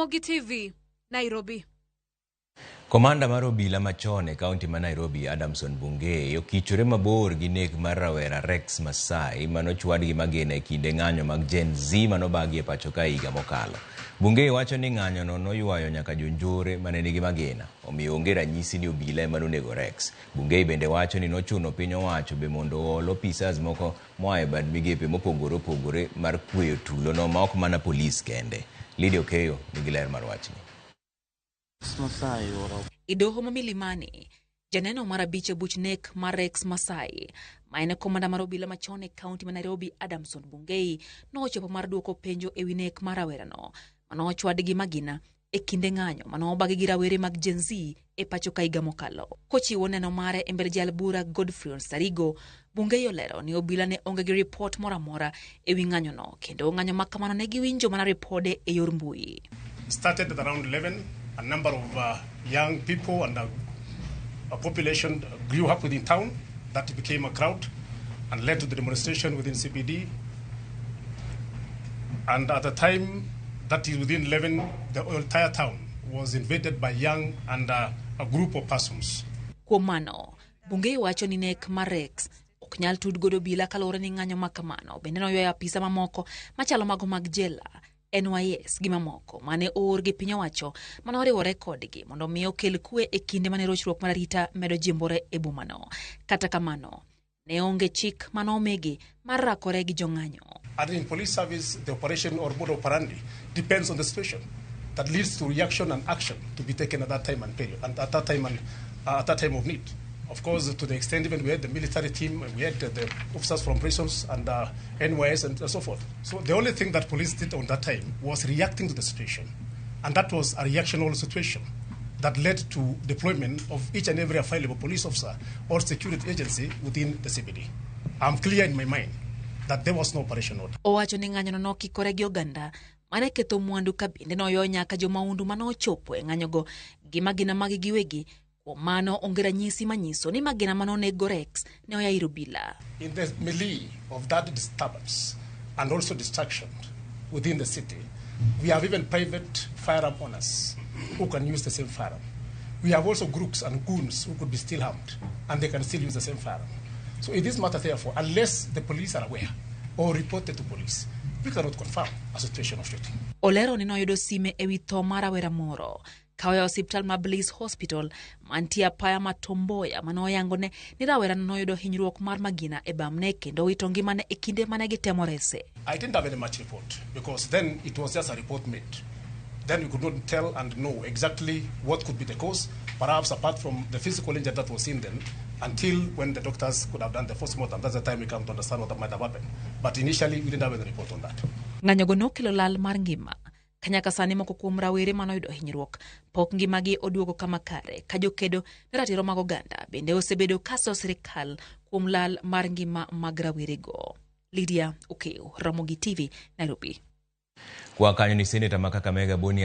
Ramogi TV, Nairobi. Komanda mar obila machon e kaunti ma Nairobi, Adamson Bungei, okichore mabor gi nek mar rawera Rex Masai manochwad gi magina e kinde ng'anyo mag Gen Z manobagi e pacho ka higa mokalo. Bungei wacho ni ng'anyono noywayo nyaka jonjore mane nigi magina, omiyo onge ranyisi ni obila ema nonego Rex. Bungei bende wacho ni nochuno piny owacho be mondo ool opisas moko moa e bad migepe mopogore opogore mar kweyo tulono ma ok mana polis kende. Lydia Okeyo nigi ler mar wachni. E doho ma Milimani, janeno mar abich e buch nek mar Rex Masai, ma en komanda mar obila machon e kaunti ma Nairobi Adamson Bungei, nochopo mar duoko penjo e wi nek mar rawerano manochwad gi magina e kinde ng'anyo manobagi gi rawere mag Gen Z e pacho ka higa mokalo. Kochiwo neno mare e mbele jal bura Godfrey Onsarigo, Bungei olero ni obila ne onge gi ripot moro amora e wi ng'anyono kendo ng'anyo ma kamano ne giwinjo mana ripode e yor mbui. Started at around 11, a number of young people and a population grew up within town. That became a crowd and led to the demonstration within CBD. And at the time, that is within 11, the entire town was invaded by young and a group of persons. Kuom mano, Bungei wacho ni nek mar Rex ok nyal tud godo obila kaluwore ni ng'anyo ma kamano bende noywayo apisa mamoko machalo mago mag jela, NYS gi mamoko mane oor gi piny owacho mane oriwore kodgi mondo mi okel kwe e kinde mane rochruok mar arita medo jimbore e bomano. Kata kamano, ne onge chik mane omigi mar rakore gi jong'anyo. And in police service, the operation or mode operandi depends on the situation that leads to reaction and action to be taken at that time and period, and at that time and at that time of need. Of course, to the extent even we had the military team, we had the officers from prisons and NYS and so forth. So the only thing that police did on that time was reacting to the situation. And that was a reactional situation that led to deployment of each and every available police officer or security agency within the CBD. I'm clear in my mind that there was no operation order. Owacho ni ng'anyono nokikore gi oganda mane ketho mwandu ka bende noywayo nyaka jomahundu mane ochopo e ng'anyogo gi magina mag giwegi. Kuom mano onge ranyisi manyiso ni magina mane onego Rex ne oya ir obila. In the melee of that disturbance and also destruction within the city, we have even private firearm owners who can use the same firearm. We have also groups and goons who could be still armed and they can still use the same firearm. So in this matter, therefore, unless the police are aware or reported to police, we cannot confirm a situation of shooting. Olero ni noyudo sime ewi tho mar rawera moro ka oya osiptal ma Bliss Hospital mantie apaya ma Tom Mboya mane oyangone ni rawerano noyudo hinyruok mar magina e bamne kendo owito ngimane e kinde mane gitemo rese. I didn't have any much report because then it was just a report made. Then we could not tell and know exactly what could be the cause, perhaps apart from the physical injury that was seen then, until when the doctors could have done the postmortem. That's the time we come to understand what might have happened. But initially, we didn't have any report on that. Ng'anyogo nokelo lal mar ngima ka nyaka sani moko kuom rawere manoyudo hinyruok pok ngimagi oduogo kama kare ka jokedo ne ratiro mag oganda bende osebedo kaso sirikal kuom lal mar ngima mag rawerego. Lydia Okeyo, Ramogi TV, Nairobi. Kwa kanyo ni seneta ma Kakamega Boni.